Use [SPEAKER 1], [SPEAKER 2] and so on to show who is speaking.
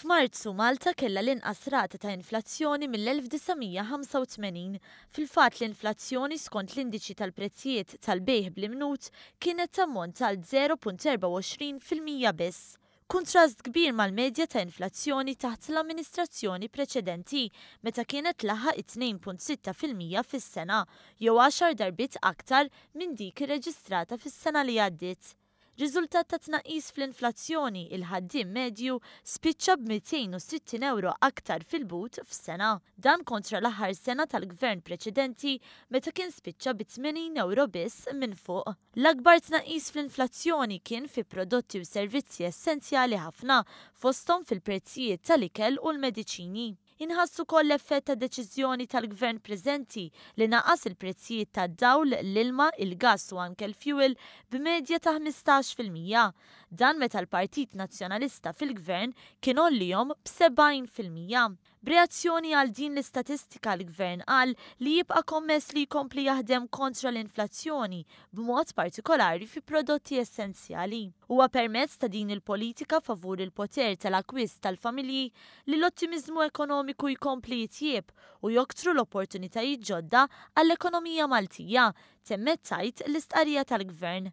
[SPEAKER 1] F'Marzu, Malta kellha l-inqas rata ta' inflazzjoni mill-1985. Fil-fatt, l-inflazzjoni skont l-indiċi tal-prezzijiet tal-bejgħ bl-imnut kienet tammonta għal 0.24% biss. Kuntrast kbir mal-medja ta' inflazzjoni taħt l-amministrazzjoni preċedenti meta kienet laħaq it-2.6% fis-sena, jew għaxar darbiet aktar minn dik irreġistrata fis-sena li għaddiet. Riżultat ta' tnaqqis fl-inflazzjoni, il-ħaddiem medju spiċċa b'260 ewro aktar fil-but f'sena. Dan kontra l-aħħar sena tal-gvern preċedenti meta kien spiċċa bi 80 ewro biss minn fuq. L-akbar tnaqqis fl-inflazzjoni kien fi prodotti u servizzi essenzjali ħafna, fosthom fil-prezzijiet tal-ikel u l-mediċini. Inħass ukoll l-effett ta' deċiżjoni tal-Gvern preżenti li naqqas il-prezzijiet tad-dawl, l-ilma, il-gass u anke l-fjuwil b'medja ta' 15%. Dan meta l-Partit Nazzjonalista fil-Gvern kien għollihom b'70%. B'reazzjoni għal din l-istatistika l-Gvern qal li jibqa' kommess li jkompli jaħdem kontra l-inflazzjoni b'mod partikolari fi prodotti essenzjali. Huwa permezz ta' din il-politika favur il-poter tal-akkwist tal-familji li l-ottimiżmu ekonomiku jkompli jitjieb u joktru l-opportunitajiet ġodda għall-ekonomija Maltija, temmet tgħid l-istqarrija tal-Gvern.